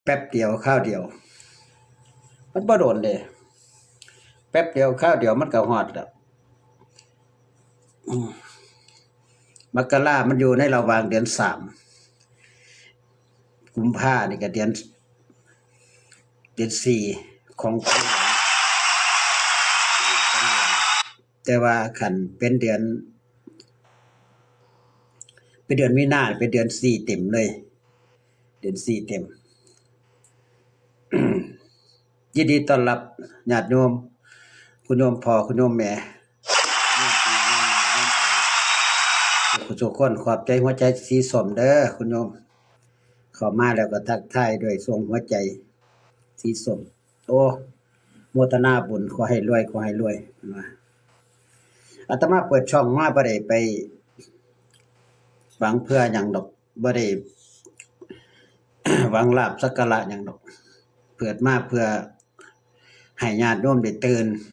ແປັບດຽວຄາວດຽວ ມັນບໍ່ດົນເດ້ ແປັບດຽວຄາວດຽວມັນກໍຮອດແລ້ວ. ອືມ ມະກະລາມັນຢູ່ໃນລະຫວ່າງເດືອນສາມ ກຸມພານີ້ກໍເດືອນ ເດືອນສີ່ຂອງ ແຕ່ວ່າຄັນເປັນເດືອນ ເປັນເດືອນມີນາ ເປັນເດືອນສີ່ເຕັມເລີຍ ເດືອນສີ່ເຕັມ. ຍິນດີຕ້ອນຮັບຍາດໂຍມ ຄຸນໂຍມພໍ່ ຄຸນໂຍມແມ່ ທຸກຄົນ. ຂອບໃຈຫົວໃຈສີສົ້ມເດີຄຸນໂຍມ ເຂົ້າມາແລ້ວກໍທັກທາຍດ້ວຍຊ່ວງຫົວໃຈສີສົ້ມ. ໂອ້ ໂມທະນາບຸນ ຂໍໃຫ້ລວຍ ຂໍໃຫ້ລວຍ. ອາດຕະມາເປີດຊ່ອງມາ ບໍ່ໄດ້ໄປຫວັງເພື່ອຫຍັງດອກ ບໍ່ໄດ້ຫວັງລາບສັກກາລະຫຍັງດອກ ເປີດມາເພື່ອໃຫ້ຍາດໂຍມໄດ້ຕື່ນ